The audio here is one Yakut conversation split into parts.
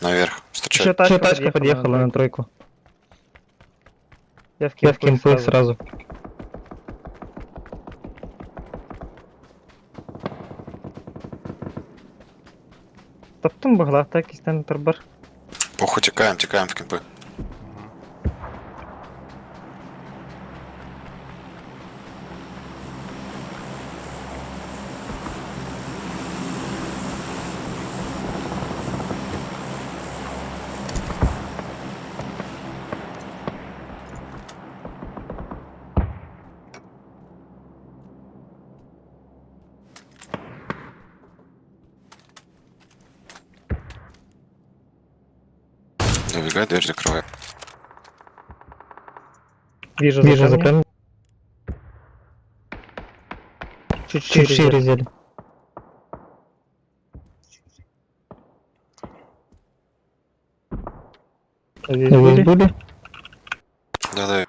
Наверх. Еще Встречай. тачка, Еще тачка подъехала на тройку. Я в Я в кемпы кемпы сразу. сразу. Таптым быһылаах так истэн турбар. Похуй, текаем, текаем в кемпы. Забегай, дверь закрывай. Вижу, Вижу за за камнем. камнем. Чуть Чуть шире. шире взяли. Здесь Здесь были? были? Да-да.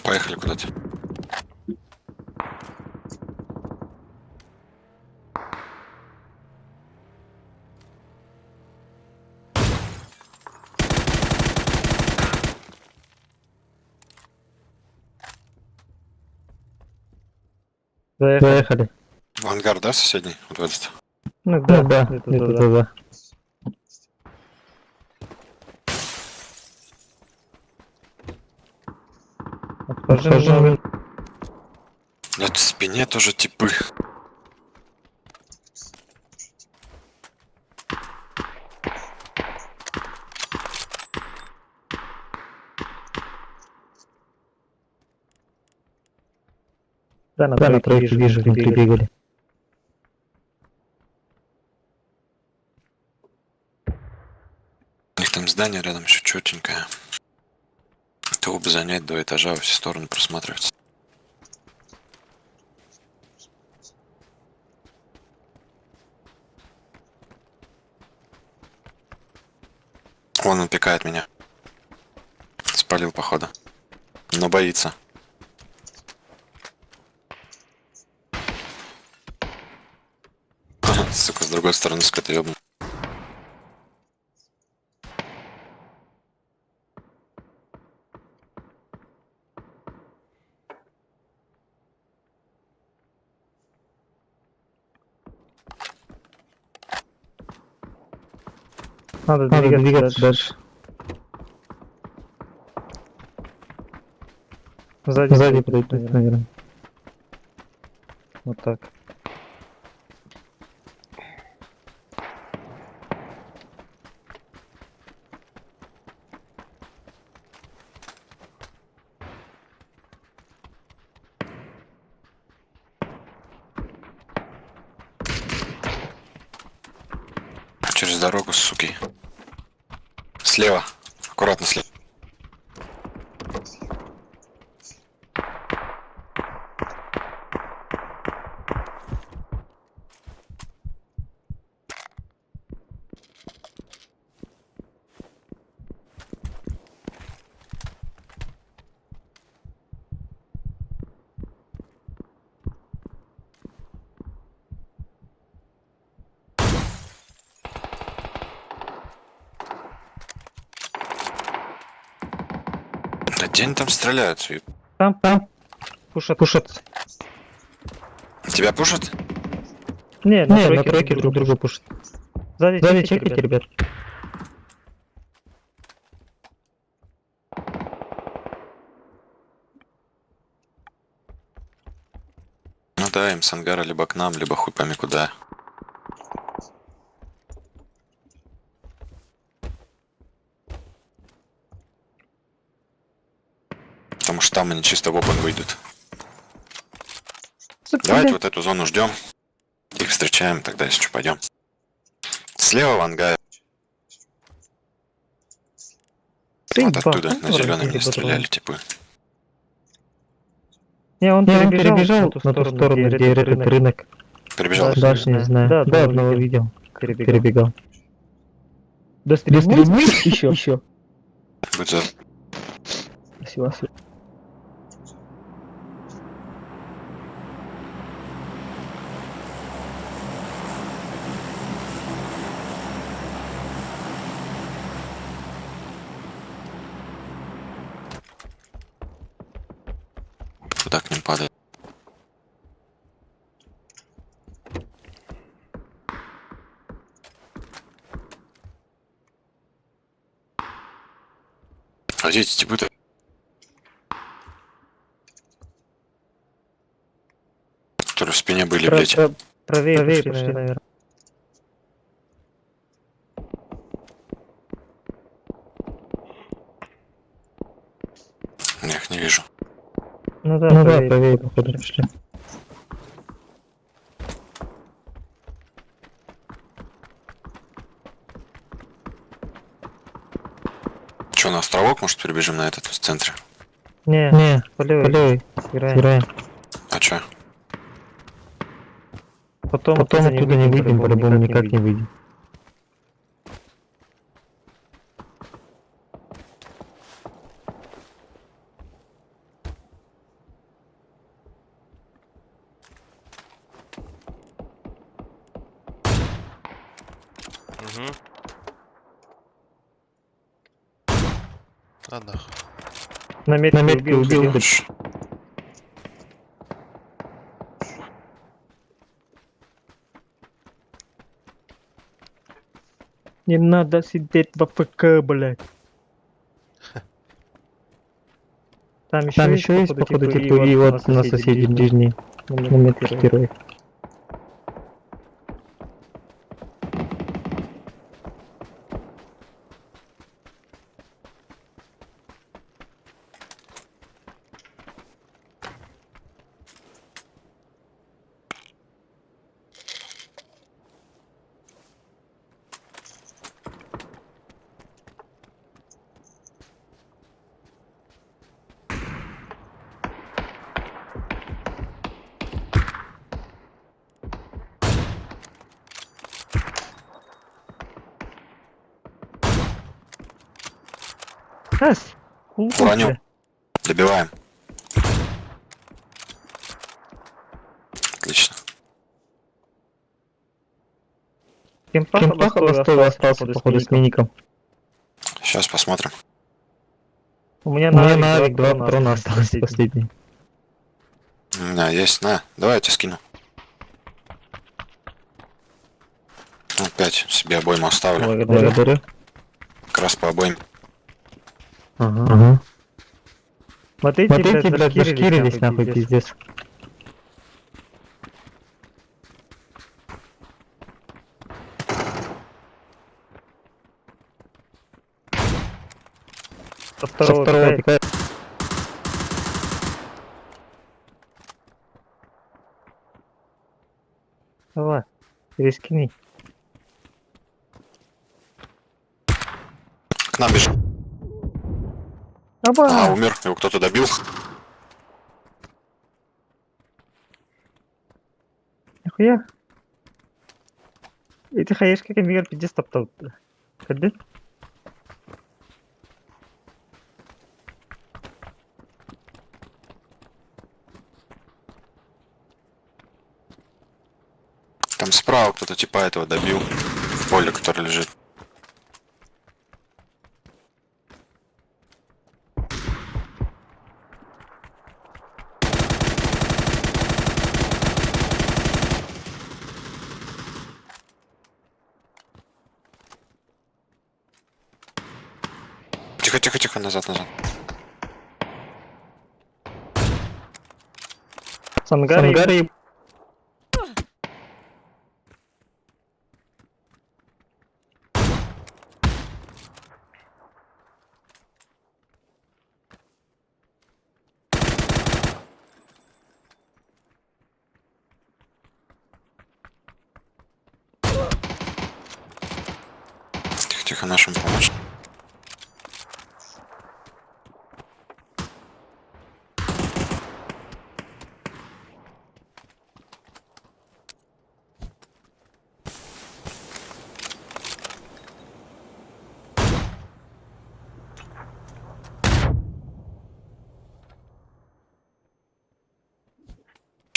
Поехали куда-то. Заехали. Заехали. В ангар, да, соседний? Вот в этот. Ну Да, да, да, где-то где-то туда. туда. Обхожу Обхожу немного. Нет, в спине тоже типы. Да, на Да, на тройке тройке вижу, внутри внутри бегали. бегали. У них там здание рядом еще четенькое. Того бы занять до этажа, во все стороны просматриваться. Вон он пикает меня. Спалил, походу. Но боится. Сука, с другой стороны, сука, ты ёбнул. Надо Надо двигаться двигаться дальше. дальше. Сзади, Сзади подойдут, подойдут, наверное. наверное. Вот так. Через дорогу, суки. Слева. Аккуратно слева. Да где они там стреляют? Ё- Там Там пушат. пушат. Тебя пушат? Не, на Не, на тройке тройке друг друга пушат. Сзади, Сзади чекайте, чекайте, ребят. ребят. Ну да, им с ангара либо к нам, либо хуй пойми куда. Потому что там они чисто в опен выйдут. Сука, Давайте бля. вот эту зону ждем. Их встречаем, тогда если что, пойдем. Слева в ангаре. Вот Заебал. оттуда, Ну, на зеленый вроде меня стреляли, типы. Не, он Не, он перебежал, перебежал на ту сторону, где этот рынок. Перебежал. Дальше Дальше не знаю. Да, Да, одного одного видел. видел. Перебегал. Перебегал. До стрельбы? Еще. Еще. Будь за... Спасибо. А где эти типы-то? Которые в спине были, блядь. Правее, Правее пошли, пошли, наверное. наверное. Я их не вижу. Ну да, Ну да, правее. правее, походу, пошли. Че, на островок, может, перебежим на этот в центре? Не, Не, по левой по левой, сыграем. сыграем. А че? Потом, Потом оттуда не выйдем, по-любому никак не выйдем. Угу. А нахуй. На метке, На метке убил, убил. убил. Ш- Не надо сидеть в AFK, блядь. Там еще Там есть, еще есть, походу, типа, и вот на соседней ближней, на метке первой. Раз. Броню. Добиваем. Отлично. Кемпаха Кемпаха бастовый остался, походу, с миником. Сейчас посмотрим. У меня У на меня на авик два патрона осталось последний. последний. У меня есть, на. Давай я тебе скину. Ну, пять себе обойму оставлю. Благодарю. Благодарю. Как раз по обоим. Ага. Ага. Вот эти, Вот эти, блядь, зашкирились, нахуй, пиздец. пиздец. Со Со второго второго пикает. пикает. Давай, перескини. К нам бежит. Оба! А, умер. Его кто-то добил. Нихуя. Эти хаешки кемигер пиздец топтал. Кәді? Там справа кто-то типа этого добил. В поле, который лежит. Тихо, тихо, тихо, назад, назад. Сангар, Сангар еб- Тихо, тихо, нашим помочь.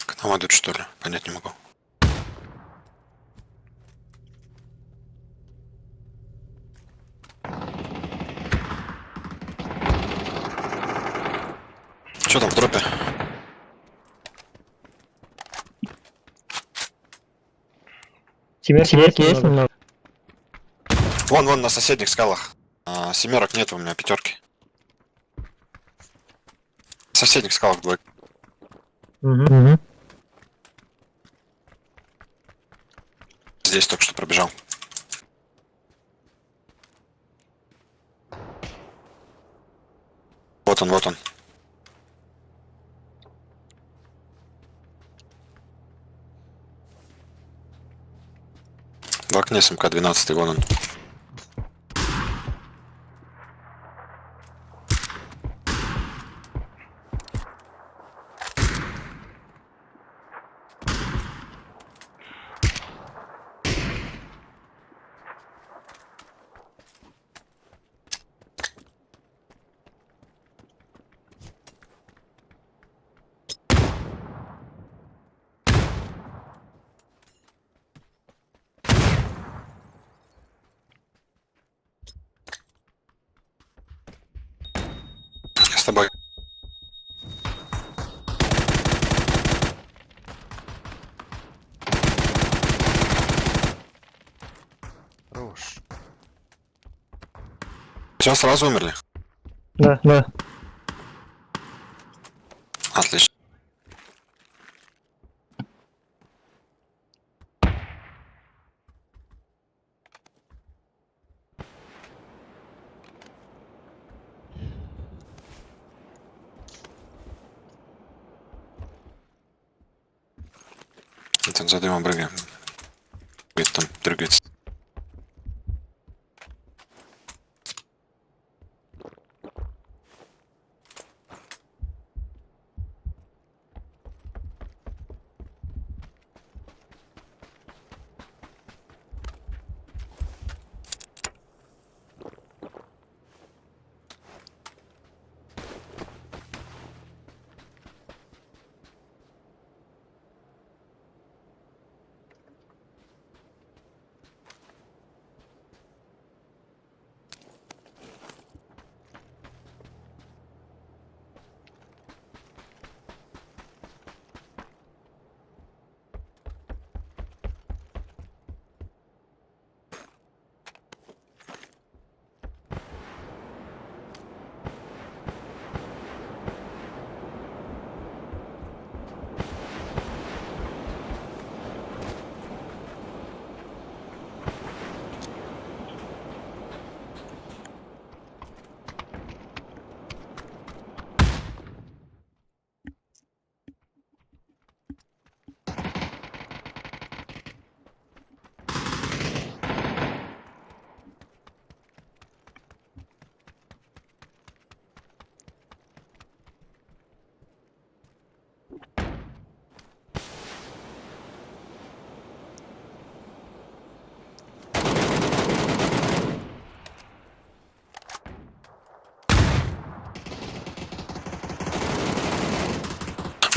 К нам идут, что ли? Понять не могу. Что там в дропе? Семерки Семерки есть немного? немного? Вон, вон, на соседних скалах. А, семерок нет у меня, пятерки. Соседних скалах двое. Угу. Здесь только что пробежал. Вот он, вот он. В окне с МК-12, вон он. Я с тобой. Хорош. Все, сразу умерли? Да, да. Отлично. Это он за дымом прыгает. Где-то там дрыгается.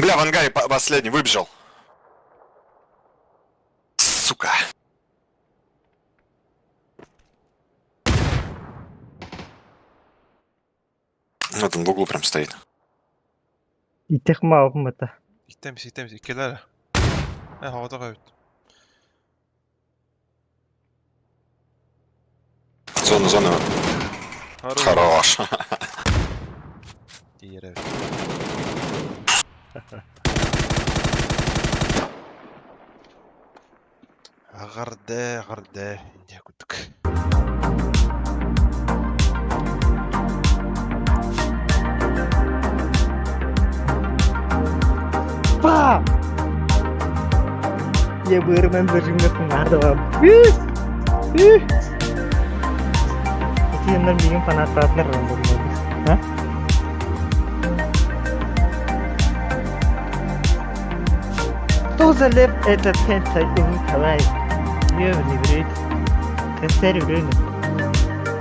Бля, в ангаре последний выбежал. Сука. Вот он в углу прям стоит. Итэх маабым это. Итемс, итемс, иккилэр. Э, хаҕата эбит. Зона, зона. Хорош. Хорош. Тиийэр эбит. Эҕэрдэ, эҕэрдэ, инньэ курдук. Па! Я бырынан зажимнатын надо Үс! Үх! Ити yanlar миигин фанаттаатылар А? Что за лев этот хентай Николай? Ёбаный в рот. Косарь время.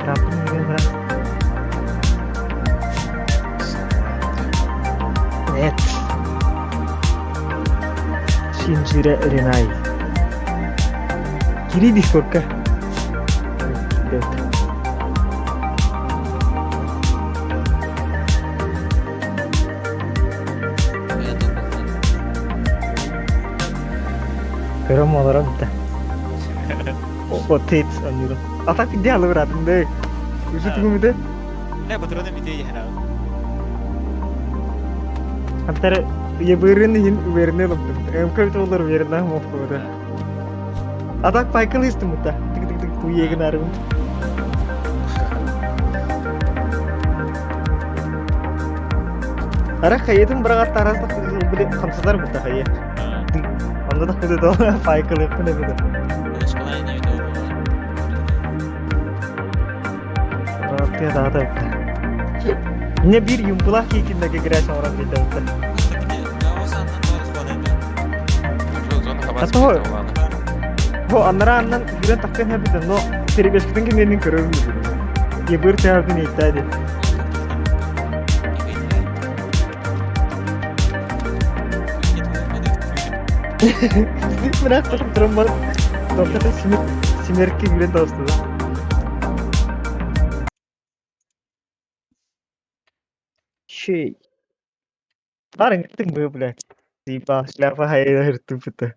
Рапын миигин брат. Нет. Шинжира Ренай. Кири Дискордка. Ребят. Көрөм олорон да. О, тейт анюра. А так идеалы братым, да. Уже ты гумиде? Не, патроны мите ехнау. Хантары ебырын иһин уверенный ылымтым. МК бит олар увереннаах мохтубута. А так пайкыл истим бута. Тык-тык-тык туегын арыбын. Ара хайытын быраҕат тараста били хамсатар бута хайы. Онно да хызы то пайкыл ыппын эбит. Тыа даҕата эбит. Инньэ биир юмпулаах киикиннэгэ грязь оҥорон биэрдэ. А то бу аннара аннан бүрэн тахсан хэбитэ, но перебежкатын кимиэнин көрөбүн Ебыр тыаһын иттээди. Бирак туран бар. Доктор симерки бүрэн таҕыстыда. Şey. Барын кыттыҥ бу, блядь. Типа, шляпа хайа тупыта.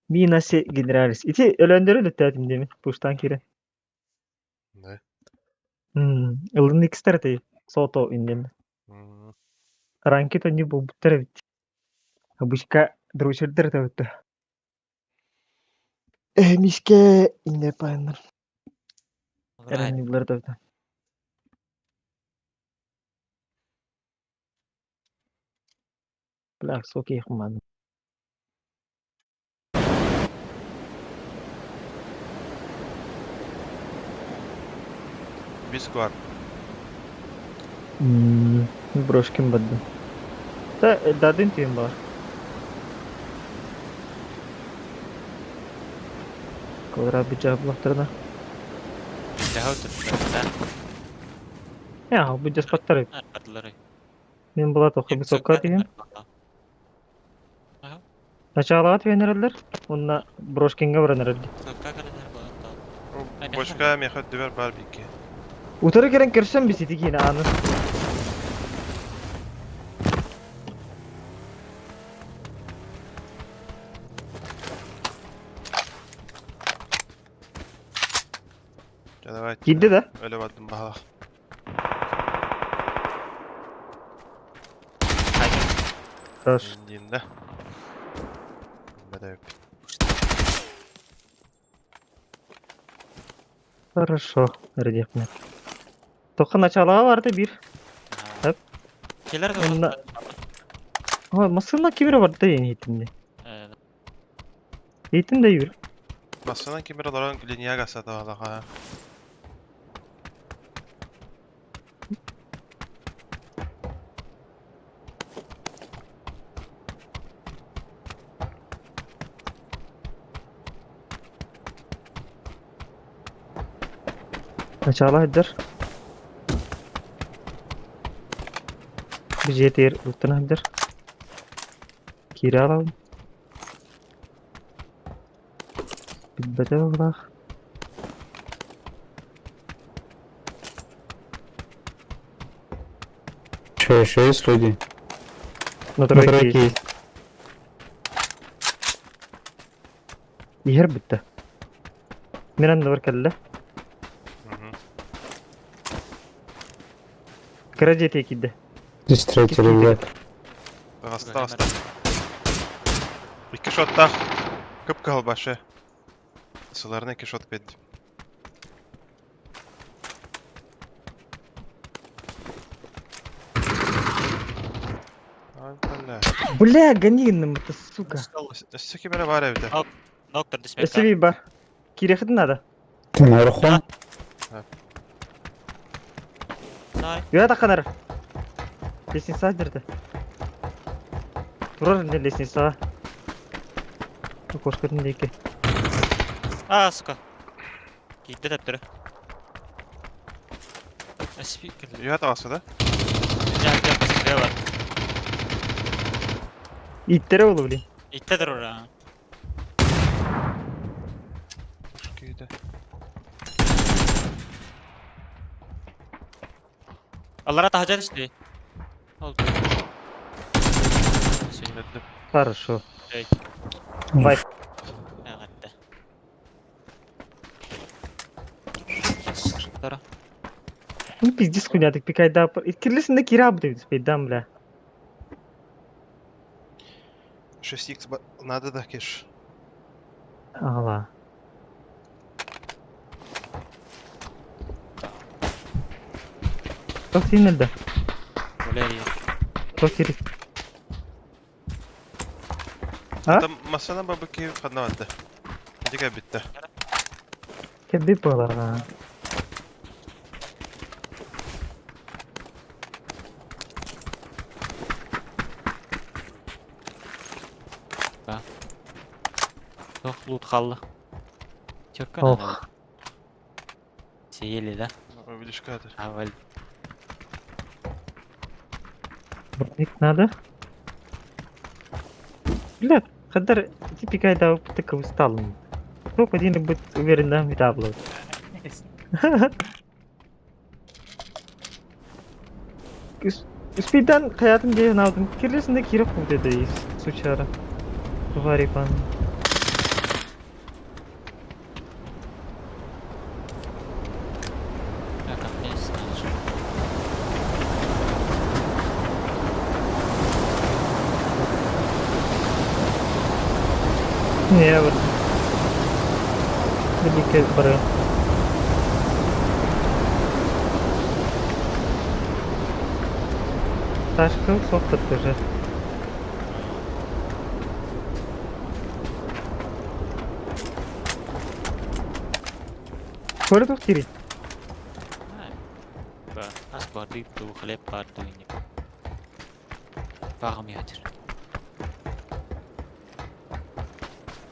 Минаси генералис. Ити өлөндөрү лүттээтим диэми, пуштан киирэн. Да. Ылын икстер этэй, сото иннин. Ранки тонни булбуттар эбит. Обычка дручердер табытта. Эмискэ инне пааннар. Эраннылар табыта. Бля, соки хман. Бисквар. Брошкин бадды. Та дадын түйін бар. Квадрат бича булахтарына. Я, бу жаспаттар. Мен була тоқы высокка деген. Началаға түенерелер, онна брошкинга баран эрэллэр. Бочка мехат дивер бар бики. Утары керен көрсөм бис ити киine аны. Давай. Киирдэ да? Өлө бардым баһалах. Хорош. Диин да. Бэдэ Хорошо, эрдиэхпинэ. Тоққа началаға барды бир. Хөп. Онна Ой, масына кимере барды да иһитинде. Иһитин да юр. Массынан кимер олорон линияга сатабалаха. Начала сылдьар. Бу дьиэтигэр ыттан сылдьар. Киирэ аҕалабын. Билбэтэ быһыылаах. Че, еще есть люди? На На тройке тройке есть. есть. Иһэр бүттэ. Мин анныбар кэллэ. Кыра дьиэтигэр киирдэ. Здесь третий рюкзак. Таҕыста таҕыста. Икки шоттаах. Кып-кыһыл башы. Сыларына икки шот биэрдим. Ай, бля. Бля, гони гынным это, сука. Өссө ким эрэ баар эбитэ. Өссө биир бар. Киириэххитин наада. Ты наверху? Үө тахханар. Лестница дерде. Турар инде лестницаҕа. Окошкатын диэки. А, сука. Киирдэ төптөрү. Спикер. Үө таҕыста да? Дьэ, бар. Ииттэрэ буолуо блин. Иттэ турар. Киирдэ. Аллара таһдьа түстэ. Ол. Өлдүм. Хорошо. Эй. Вай. Эҕэрдэ. Тара. Ну пиздец хуйня, так пикайда. Кирлисында кира бит спейдам, бля. 6х надо да кеш. Ала. Тоқ синелді. Валерий. Тоқ керек. А? Там масана бабыки ханна барда. Дига битте. Кебби боларға. Туох лут хаалла. Терка Ох. надо. Съели, да? Велишка А, валь. Броник надо. Бля, хадар типикайда так устал. Тоқ один будет уверен, видабло. Успейдан хаятым деген алдым. Кирлесінде киріп қыл деді сучара. Варипан. Так, а мне надо же. Не, вот. Великая бары. Ташка соқтыр тоже. Көрдік тири. Ас барды ту, хлеб барды не. Вағым ядер.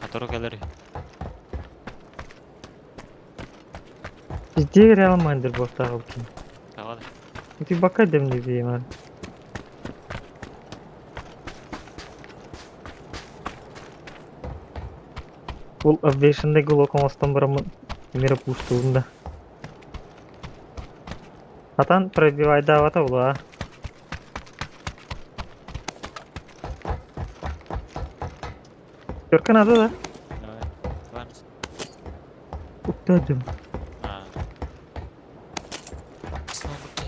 Атору келер. Бізде реал мандер боқтағы екен. Тағады. Ты бака демне деймін. Ол авиашнда гулок оңостон барамын мира пуштуында. Атан пробивайдавата була. Төркөн ады да. Давай. Ванс. Уктадым. А. Снова ты.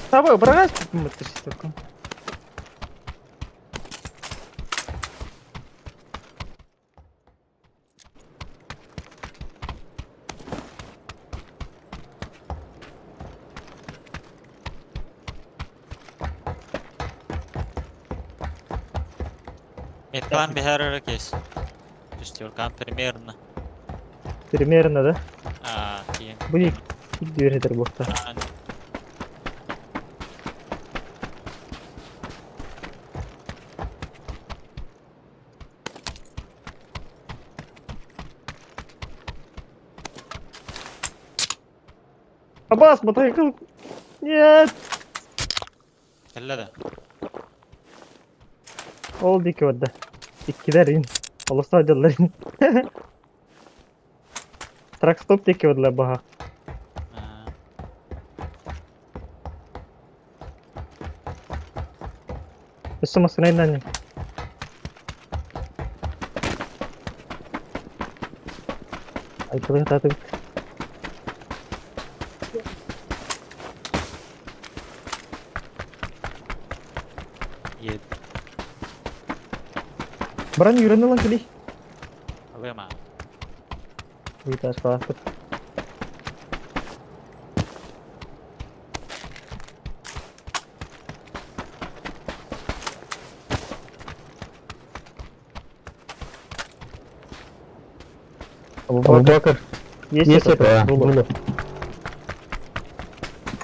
Табы, брагас только. Меткалан бихәрі кес. Шестеркан примерно. Примерно, да? А, кейін. Будет дверь бохта. А, Абас, мотоцикл! Нет! Кэллэ да. Ол дики барда. Иккилер ин. Олоста дьаллар ин. Трак стоп дики бардылар баха. А, Өссө машина иннани. Айтылы татып. Ед. Баран үйрені лан кели. Алыма. Виташ қалаппыт. Абубакр, Есть, есть этот? это? Дуло. Дуло.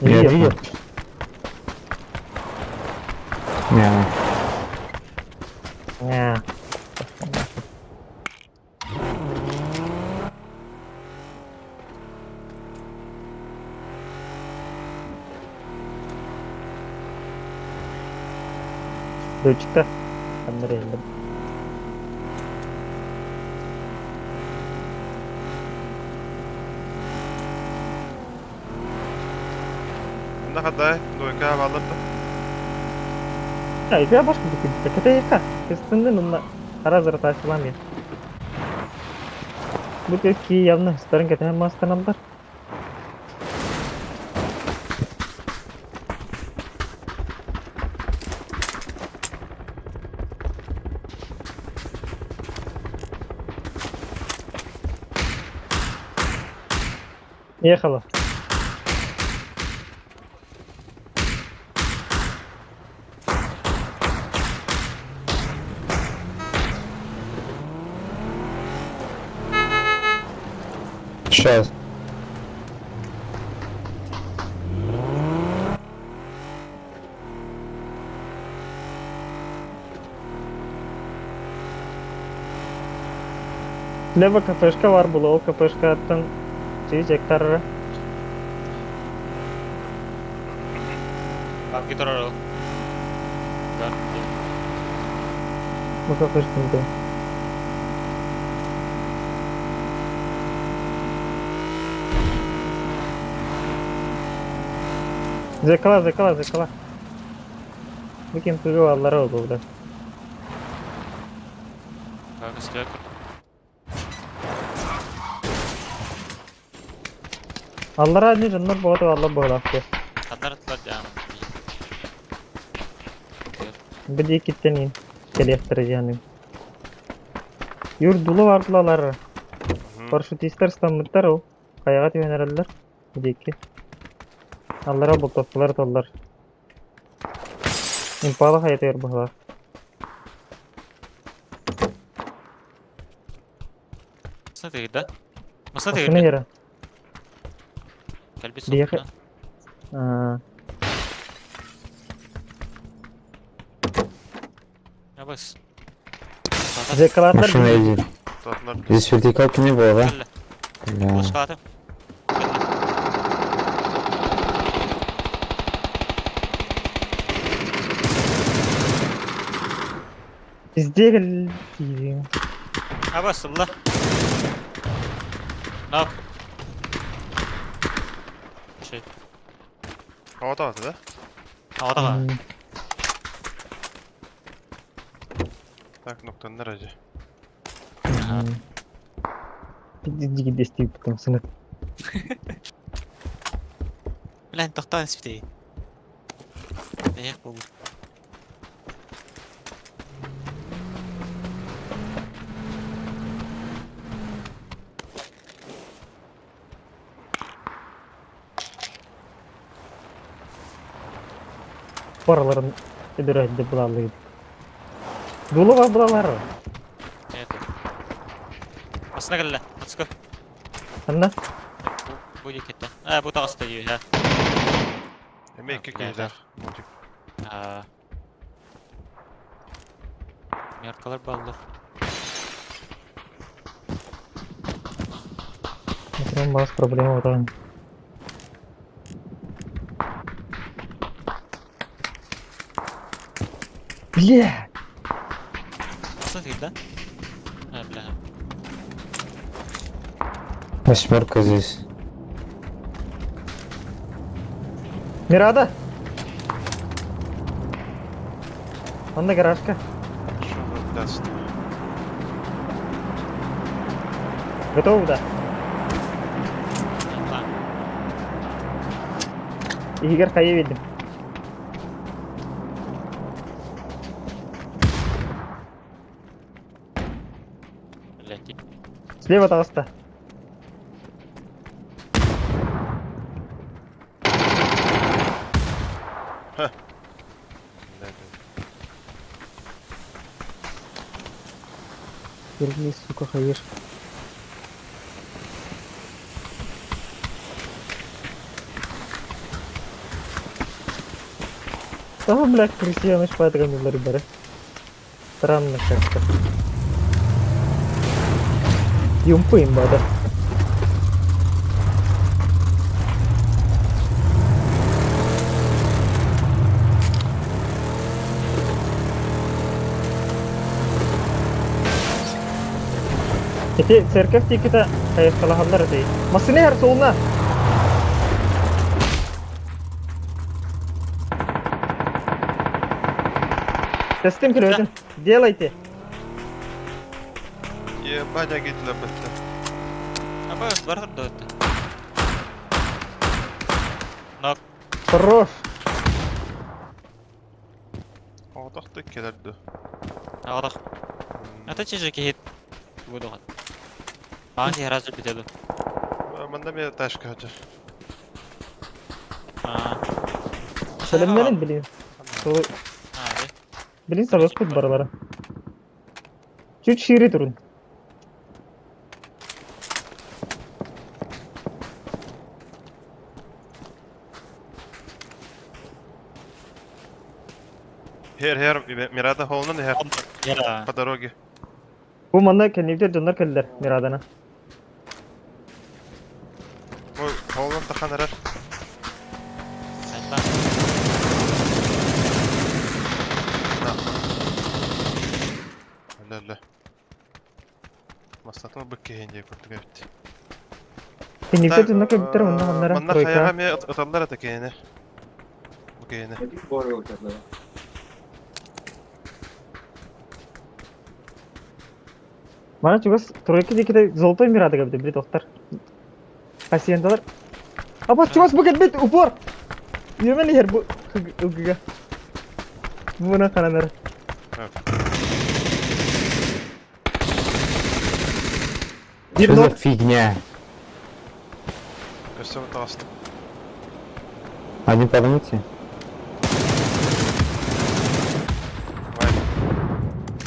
Не Я видел. видел. Не. Не. Лүчүктэ. Ханна эрэ Мында хадай, двойка балыр да. Я башка бикин. Кэтэ Кыстыннын онно хара зыратаачылаам я. Бу ки явно старын кэтэһэн маастаналлар. Ехала. Сейчас. Лево кафешка бар була, ол кафешкаттан чиз гектар. Банки турар ол. Гар. Бу кафешканы. Зекала, зекала, зекала. Бу кем тугу аллара ол да. Көстүөк. Аллара не жоннор боото алла боолаах. Ханнар атлар жаам. Бу дии киттен келиэхтэр дьаным. Юр дулу бар булалар. Парашютисттер стаммыттар ол. Хайаҕа түһэнэрэллэр. Диэки. Аллара бултаптылар толлар. Импала хайатыгар быһылаах. Масына тегирде. Масына Машина тегирде. yere. Кэлбит Диэхэ. соттуна. Аа, Абас. Зекалатлар Машина едет. Татылар. Здесь вертикалки не было, да? Кэллэ. Да. Пушкалатым. Везде кэлли. Абас, ылла. Нок. Шит. Havada vardı да? Havada Так, noktanın aracı. Дигидести потом сына. Билэн тохтоон испитей. Эх, бу. Параларын өдөрөйдө булаллы. Дулу бар булалар. Это. Масына кэллэ. Let's go. Анна? Бу дикетте. А, бу тагыста дии, ха. Эме iki Бля, киһилэр. Мультик. А. Меркалар баллар. Прям бас проблема там. Бля! Масына тегирде. А, бля. Восьмерка здесь. Мирада! Онда гаражка. Что вы даст? Готов, да? Ла. Игорь хайа видим. Блядь. Слева таҕыста. Верни, сука, хаешь. Того, блядь, крестьяныч патронилар бары. Странно как-то. Юмпы им бада. Ити церковь тикита хайысхалаһаллар этэй. Массыына иһэр суолуна! Тэстим күлүөтүн. Делайте. Ебать, агитлер бітті. Апа, бар да өтті. Нок. Хорош. Оғдақ келерді. Ағадақ. Ата чеже кехет. Буду гат. Маған же разы бітеді. Мында мен ташка хачар. Аа. Сәлемнәрен билин. Сол билин сабак баралара. Чуть шире турун. Хер, хер, Мирада холнан хер. Яра. По дороге. Бу манна кэннибитер дьоннор кэллэр Мирадана. Ой, холнан тахан эрер. Айтпа. Өлі, өлі. Маслатыма бік кейін деп көрдік әбітті. Кэннибитер дьоннор кэлбиттэр манна ханнара Манна тройка. хаяға ме ыталлар ата кейіні. Бу кейіні. Мана чугас тройка диэки золотой Мирада кэлбит били тохтар. Пациенталар. Апа чугас бу кэлбит упор. Үөмэн иһэр бу ылгыга. Буна харанар. Что за фигня? Өссө тағасты. Один подумайте. Вай.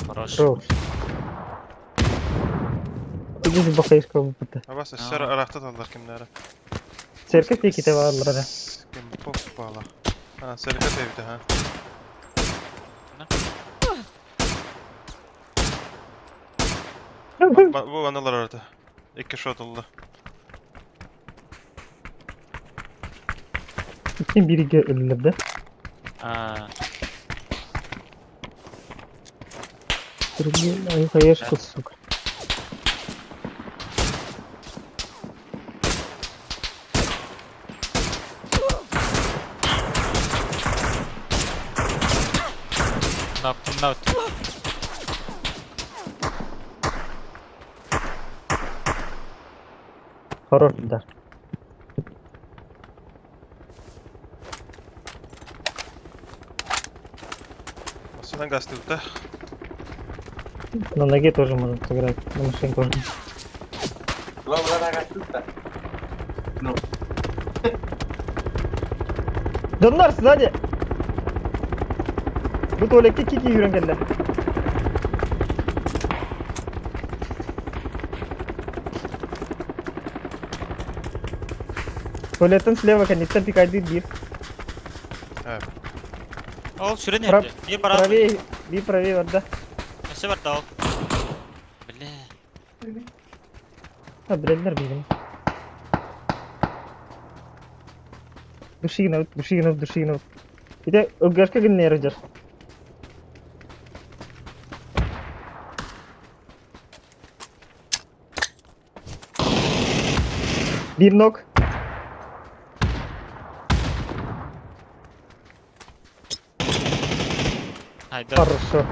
Хорош. Хорош. Иди бахаишка буппута. Абас өссөр арақта талдар кимнәрі. Церковь диэки бааллара. Ким попала. А, сәргі тәбіті, ха. Бу аналар арада. Икки шот oldu. Икки бириге өлүлэр да. Аа. Другие ай хаешка, сука. Нок, нок. Хорош удар. Осынан газ да. На ноге тоже можно сыграть. На машине тоже. Доннар сзади! Бу туалекке кики юрэн кэллэ. Туалеттен слева кэнниттэн пикайды биир. Ол сүрен Прав- ерді. Bir bara. Правее, би правее барда. Өссө бар да ол. Бля. Ha билэллэр билим. Душигин аут, душигин аут, душигин аут. Ите ылгашка гыннер жар. Бир ног. Хайда. Хорошо.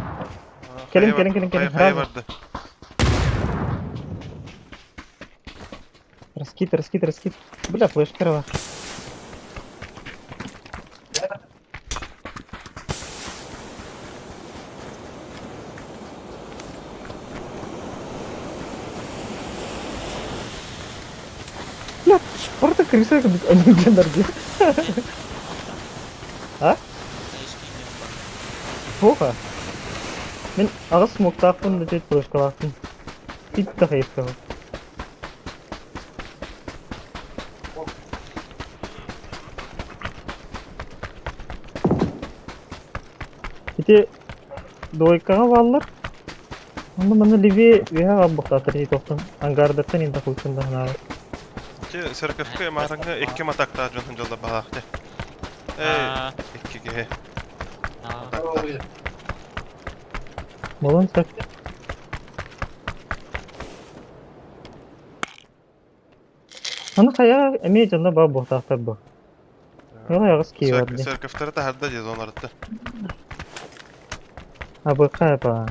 Келин, келин, келин, келин. Хая Разом. барды. Раскид, раскид, раскид. Бля, флешка рва. Бля, просто крыса как легендарный. А? Плохо. Мен ағыс смоктаақпын да тет флешкалаақпын. Тит та хайысқа. Ити двойкаҕа бааллар. Онно манна левее үөһэ хаалбахтаатар ити тохтон ангардартан инта кулчун да санаабат. Ити церковка Мараҥҥа икки матактаах дьон сылдьаллар баһаах дьэ. Эй, икки киһи. Матактаах. Болон сөп. Аны хайа эмиэ дьонно баар буолтаахтар бу. Ой, аҕыс киһи бар дии. Церковтары таһарда дии зонарытта. Абыка ба.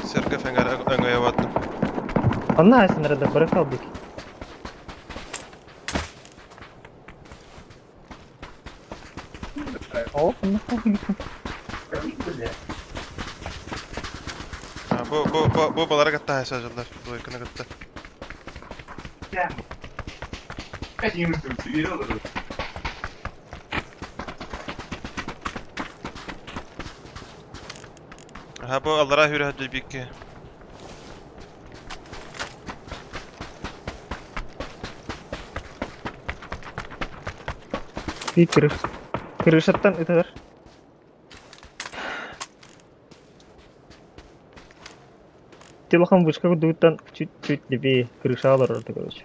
Церковь эҥэр өҥөйө бардым. Онно айсыннара да бары хаалбыт. О, онно хаалбыт. А, бу бу бу бу балары кытта сылдьаллар. Двойканы кытта. Аха бу аллараа хүрэ сылдьар Бии крыш. Крышаттан ытар. Телахан вышка курдугуттан чуть-чуть левее крыша олорор короче.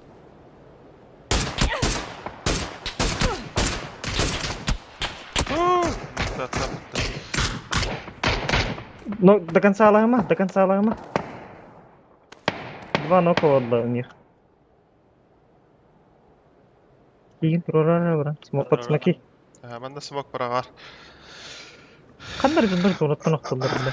Но до конца алаама, до конца алаама. Два нока отла у них. Киин турара баран. Смок под смоки. Манна смок бараҕар. Ханнар дьоннор зонаттан охтоллор бile.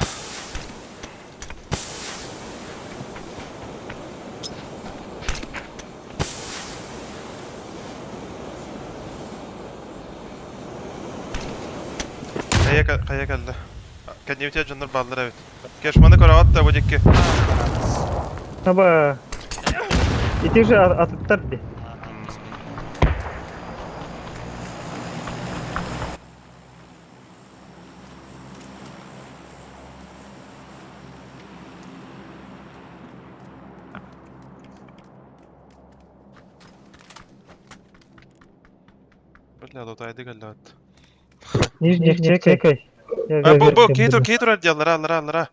Хайа хайа кэллэ. Кэннибитигэр дьоннор бааллар эбит. Кешманы көрөҕүт да бу диэки. Аба. Ити же атыттар ди. Бля, лутайды кэллэбит. Нижний чекай. А, бу, бу, киһи тур, киһи турар дии, аллара, аллара, аллара.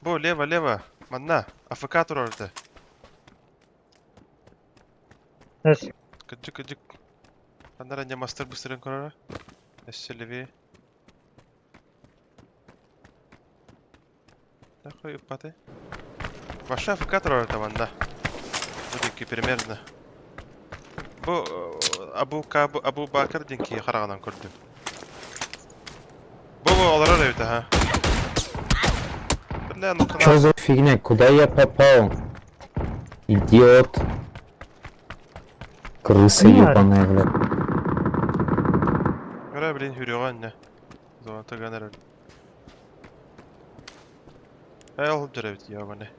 Бу, лево, лево. Манна, АФК турар этэ. Кырдьык, кырдьык. Ханна эрэ мастар быстыран көрөрө. Өссө левее. Нахуй ыппаты. Ваша АФК турар этэ манна. Бу диэки примерно. Бу Абу Каб Абу Бакр диэн киһи хараҕынан көрдүм. Бу бу олорор эбит аха. Бля, ну Что за фигня? Куда я попал? Идиот. Крыса ебаная, бля. Көрө блин хүрүөҕэ иннэ. Зона тыган эрэр. Ээ ол сылдьар эбит ебаный.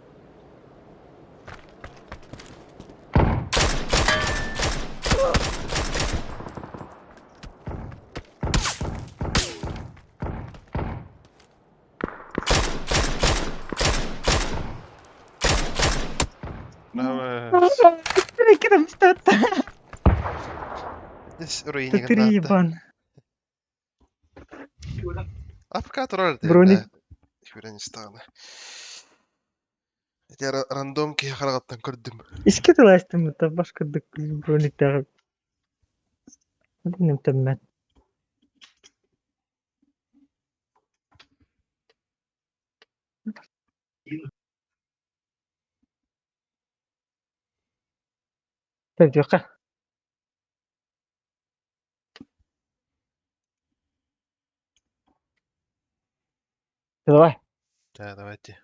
Ты ебан. АФК турар Броник. Хүрэн Ити рандом киһи хараҕыттан көрдүм. Иске тылаастым баш кырдык брониктагы. Нем Так, диэххэ. Давай. Да, давайте.